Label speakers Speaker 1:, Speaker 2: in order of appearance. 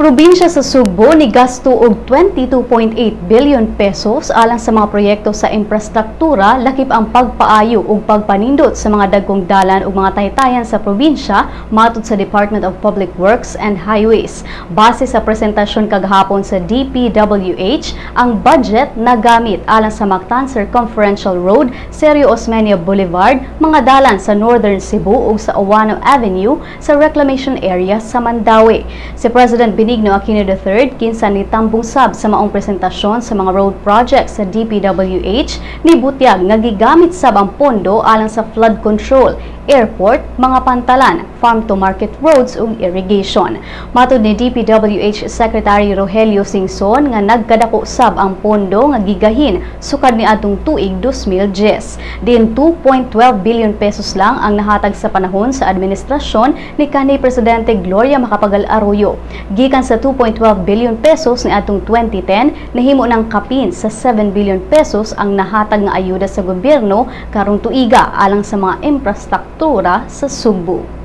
Speaker 1: Probinsya sa Sugbo ni gasto og 22.8 billion pesos alang sa mga proyekto sa infrastruktura, lakip ang pagpaayo ug pagpanindot sa mga dagkong dalan ug mga taytayan sa probinsya, matud sa Department of Public Works and Highways. Base sa presentasyon kagahapon sa DPWH, ang budget nagamit alang sa Mactan Circumferential Road, Sergio Osmeña Boulevard, mga dalan sa Northern Cebu ug sa Ouano Avenue sa reclamation area sa Mandaue. Si President Benigno Aquino III, kinsa nitambong sab sa maong presentasyon sa mga road projects sa DPWH, nibutyag nga gigamit sab ang pondo alang sa flood control, airport, mga pantalan, farm to market roads ug irrigation. Matud ni DPWH Secretary Rogelio Singson nga nagkadako sab ang pondo nga gigahin sukad ni adtong tuig 2010. Diin 2.12 billion pesos lang ang nahatag sa panahon sa administrasyon ni kanhi Presidente Gloria Macapagal Arroyo. Gikan sa 2.12 billion pesos ni adtong 2010, nahimo ng kapin sa 7 billion pesos ang nahatag nga ayuda sa gobyerno karong tuiga alang sa mga infrastruktura sa Sugbo.